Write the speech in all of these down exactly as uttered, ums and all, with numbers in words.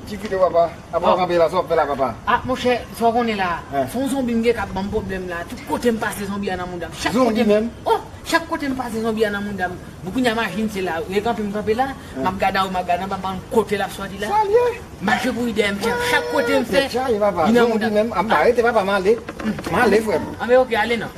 Chikito papa, apa w kanpe la, sa w ap fè la papa? Ah, monchè, sa w konnen la, se yon zonbi m gen k ap ban m pwoblèm la. Tout kote m pase, zonbi a nan mouda m. Chak kote m, oh, chak kote m pase, zonbi a nan mouda m. Bon, kounye a machin se la, e kanpe m kanpe la, m ap gade anwo, m ap gade anba, m pa konn kote l ap sòti la. Sa l ye? M mache kouri dèyè m, chak kote m fè, li nan mouda m. Tèt chaje papa, zonbi menm, ap arete papa, m ale. M ale frè m. Anben oke, ale non.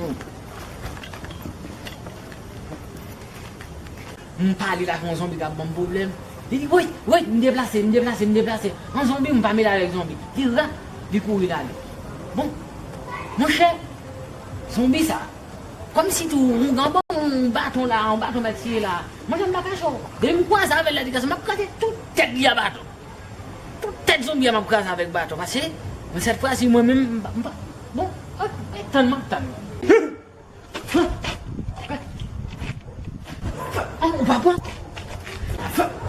M pale la, yon zonbi k ap ban m pwoblèm. Li di, woy, woy, m deplase, m deplase, m deplase. An zonbi, m pa mele avèk zonbi. Li rap, li kouri l ale. Bon, monchè, zonbi sa, kòmsi tou, yon gran bon, yon baton la, yon baton m ap tire la. Monchè, m pa kache w. Depi m kwaze avè l la, li kraze, m ap kraze tout tèt li a baton. Tout tèt zonbi a, m ap kraze avèk baton. Pase, men sèt fwa si mwen menm, m pa, m pa, bon, tann, m ap tann. An, ou pa pran?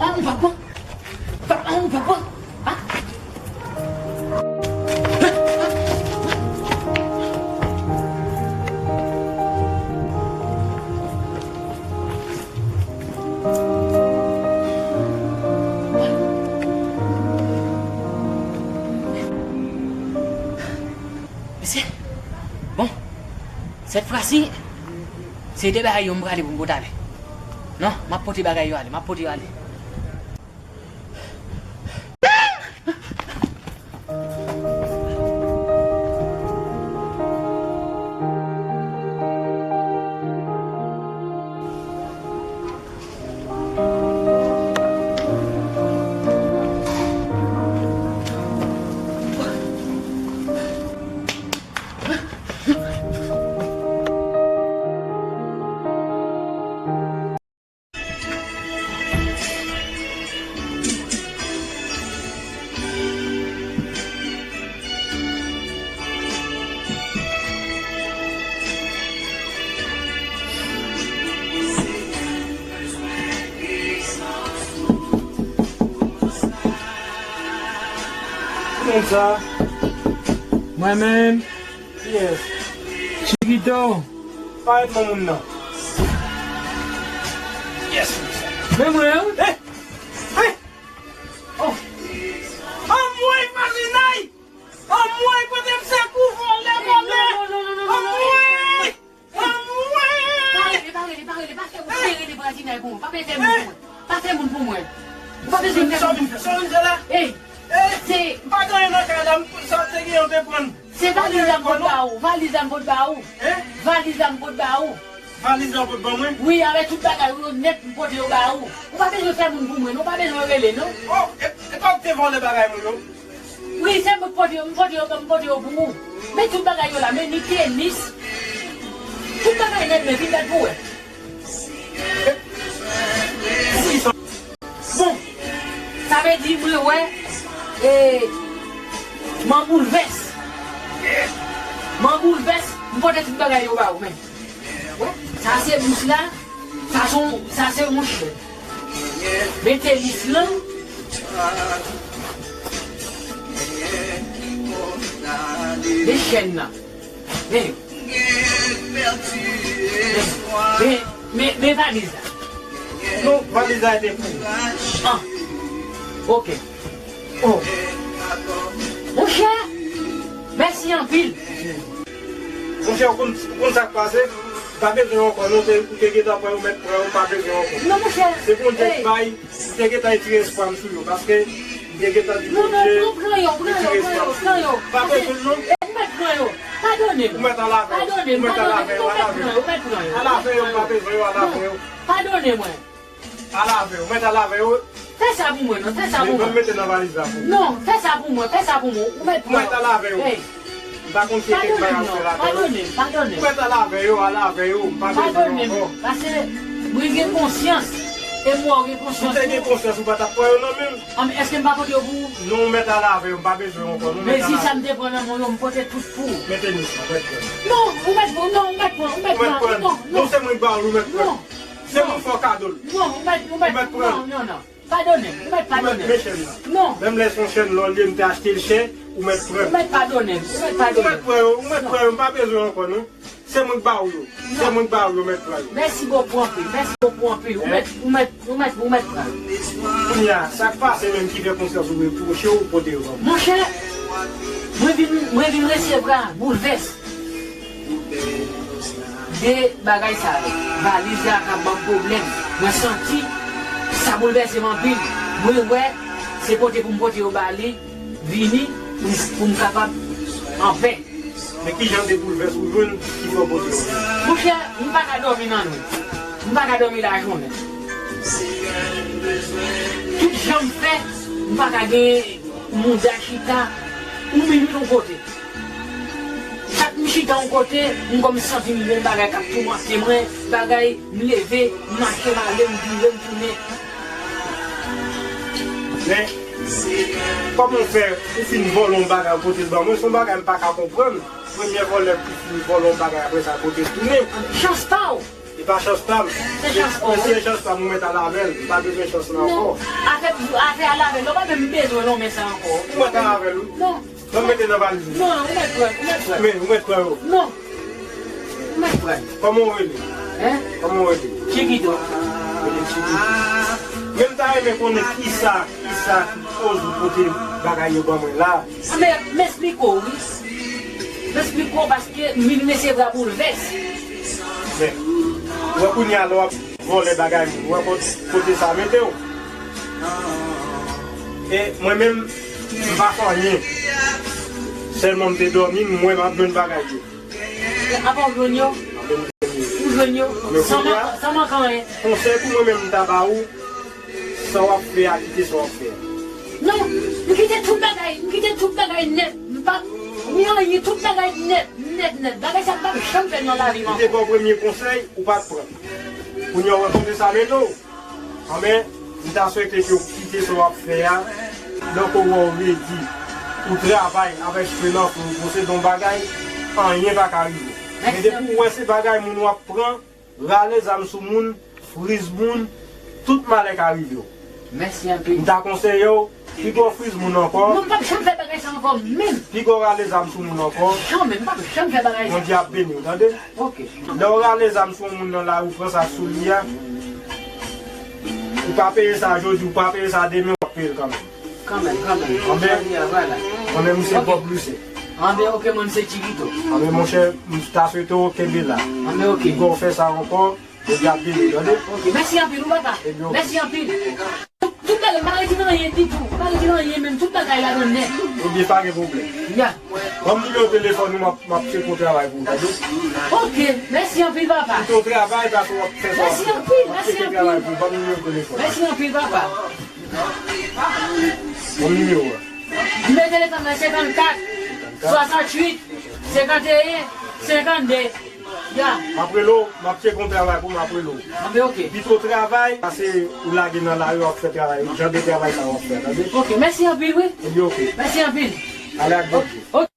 An, ou pa pran? An, ou pa pran? Ah. Mesye, bon, sèt fwa si, se de bagay yo m prale pou m pote ale. Non, m ap pote bagay yo ale, m ap pote yo ale. Kòman sa? Mwen menm. Yes. Chikito. Parèt non moun nan. Yes. Men mwen, wi. Eh! Eh! Oh! Anmwey, Vazinay! Anmwey, kote m se kou vòlè, vòlè! Anmwey! Anmwey! Pa rele, pa rele, pa rele, pa fè moun rele Vazinay pou mwen. Pa fè moun pou mwen. Pa fè moun pou mwen. Ou pa bezwen fè moun. Sa w vin fè? Sa w vin fè la? Ey! Eh, se m pa gen anyen nan kay la, m, sa te gen, yo te pran. Se valiz la m pot ba ou, valiz la m pot ba ou. Hein? Valiz la m pot ba ou. Valiz la w pot ban mwen? Wi, avèk tout bagay ou yo nèt, m pote yo ba ou. Ou pa bezwen fè moun pou mwen, non, ou pa bezwen rele, non. Oh, e, e pa w te vòlè bagay mwen yo? Wi, se mwen k pote yo, m pote yo, m pote yo pou ou. Men tout bagay yo la, men ni tenis. Tout bagay nèt, men vin gad pou wè. Bon, sa vle di mwen wè, e, m an boulvès. M an boulvès, m pote tout bagay yo ba ou, men. Sa se bous la, sa se, sa se mouch. Men tenis lan, men chèn nan. Men, men, men, men valiz la. Non, valiz la te pou ou. Ah, ok. Oh. Monchè, mèsi anpil. Monchè, ou konn, ou konn sa k pase? Pa bezwen ankò, non, te, ou te gentan pran, ou mèt pran, ou pa bezwen ankò. Non, monchè. Se pou n te bay, ou te gentan retire espwa m sou yo, paske m te gentan di Bondye, retire espwa m sou yo. Pa bezwen, non. Ou mèt pran yo. Padone m. Ou mèt al avè yo. Padone m, padone m. Ou mèt al avè yo, al avè yo. Ou mèt pran yo, ou mèt pran yo. Al avè yo, m pa bezwen yo, al avè yo. Padone mwen. Al avè yo, mèt al avè yo. Fè sa pou mwen, non, fè sa pou mwen. Ban m mete nan valiz la pou ou. Non, fè sa pou mwen, fè sa pou mwen. Ou mèt pran. Mèt al avè yo. Ey. M pa konn ki kèk bagay ou fè la. Padone m, padone m. Ou mèt al avè yo, al avè yo. M pa bezwen yo ankò. Padone m, paske mwen gen konsyans. E mwen gen konsyans. Si w te gen konsyans, ou pa t ap pran yo nan men m. An, èske m pa pote yo pou ou? Non, ou mèt al avè yo, m pa bezwen yo ankò. Non, mèt al avè yo. Mezi sa m te pran nan men w yo, m pote tout pou ou. Men tenis la, ou mèt pran. Non, ou mèt pran, non, ou mèt pran, ou mèt pran. Ou mèt pran. Non, non. Non, se mwen k ba w l, ou mèt pran. Non. Se mwen k fè w kado l. Non, ou mèt, ou mèt, ou mèt pran. Non, non, non. Padone m, ou mèt padone m. Ou mèt men chèn nan. Non. Menm lè se yon chèn lò l ye, m te achte l chè, ou mèt pran. Ou mèt padone m, ou mèt padone m. Ou mèt pran yo, ou mèt pran yo, m pa bezwen ankò non. Se mwen k ba ou yo. Se mwen k ba ou yo, mèt pran yo. Mèsi bokou anpil. Mèsi bokou anpil. Ou mèt, ou mèt, ou mèt, ou mèt pran yo. Kounye a, sa k pase menm ki fè konsyans ou repwoche w pote yo ban mwen? Monchè, mwen vin, mwen vin resevwa boulvès de bagay sa yo. Valiz la ka ban m pwoblèm. Mwen santi sa boulvèse m anpil. Mwen wè se pote pou m pote yo ba li, vini pou m, pou m kapab anpè. Men ki jan de boulvès ou jwenn ki fè w pote yo? Monchè, m pa ka dòmi nan nwit. M pa ka dòmi lajounen. Tout jan m fè, m pa ka gen mouda chita yon minit yon kote. Chak m chita yon kote, m kòm santi m gen yon bagay k ap toumante mwen, bagay, m leve, m mache, m ale, m vire, m tounen. Men, kòman w fè, ou fin vòlè yon bagay, ou pote l ban mwen, se yon bagay m pa ka konprann. Premye vòlè ki fin vòlè yon bagay, apre sa, pote l tounen. Chans pa w. E pa chans pa m. Se chans pa w. Si se chans pa m, ou mèt al avè l. M pa bezwen chans lan ankò. Non. Afè, afè al avè l, ou pa menm bezwen non men sa ankò. Ou mèt al avè l, wi. Non. Ban m mete nan valiz ou. Non, ou mèt pran, ou mèt pran. Men, ou mèt pran yo. Non. Ou mèt pran. Kòman w rele? Hein? Kòman w rele? Chikito. Rele Chikito. Men m ta renmen konnen kisa, kisa ki koz ou pote bagay yo ban mwen la. A, men, m esplike w, wi. M esplike w paske m vin resevwa boulvès. Men, ou wè kounye a lè w ap vòlè bagay moun, ou wè kot-, kote sa mete w. E mwen menm, m pa fè anyen. Sèlman m te dòmi, m wè m ap jwenn bagay yo. Apa w jwenn yo? Mwen menm m jwenn yo. Ou jwenn yo? Men san kounye a, mank, san mank anyen. Konsèy pou mwen menm m ta ba ou, sa w ap fè a, kite sa w ap fè a. Non, m kite tout bagay, m kite tout bagay nèt. M pa ni anyen, tout bagay nèt, nèt, nèt. Bagay sa pa janm fèt nan lavi m ankò. M te ba w premye konsèy, ou pa t pran. Kounye a w wè kote sa mete w. Anben, m ta swete ke w kite sa w ap fè a. Lè w wè w redi, ou travay avèk espérans pou w posede yon bagay, anyen pa ka rive w. Men depi w wè se bagay moun w ap pran, rale zam sou moun, friz moun, tout malè ka rive w. Mèsi anpil. M ta konseye w, piga w friz moun ankò. Non, m p ap janm fè bagay sa ankò menm. Piga w rale zam sou moun ankò. Janm, m p ap janm fè bagay sa. Bondye ap beni w, tande? Ok. Lè w rale zam sou yon moun nan lari, w pran sa sou li a, ou pa peye sa jodi, ou pa peye sa demen, w ap peye l kanmenm. Kanmenm, kanmenm. Anben, jodi a, vwala. Anben, m se Bob Lucien. Anben, ok, mwen, m se Chikito. Anben, monchè, m ta swete w kenbe la. Anben, ok. Piga w fè sa ankò, Bondye ap beni w, tande? Ok, mèsi anpil, wi, papa. Ebyen, ok. Mèsi anpil. Tout, tout bagay, m pa retire anyen ditou. M pa retire anyen menm, tout bagay ladan nèt. Ebyen, pa gen pwoblèm. Ya. Ban m nimewo telefòn ou, m ap, m ap tcheke yon travay pou ou, tande? Ok, mèsi anpil, papa. Kite w travay, pase w ap fè sa w ap fè. Mèsi anpil, mèsi anpil. M ap tcheke travay pou ou, ban m nimewo telefòn. Mèsi anpil, papa. Ban m nimewo a. Nimewo telefòn mwen senkannkat, swasanntuit, senkanteyen, senkannde. Ya. M ap rele w, m ap tcheke yon travay pou m, m ap rele w. Anben, ok. Pito travay, pase ou lage nan lari, w ap fè travay, jan de travay sa w ap fè, tande? Ok, mèsi anpil, wi. Ebyen, ok. Mèsi anpil. Ale ak Bondye. Ok.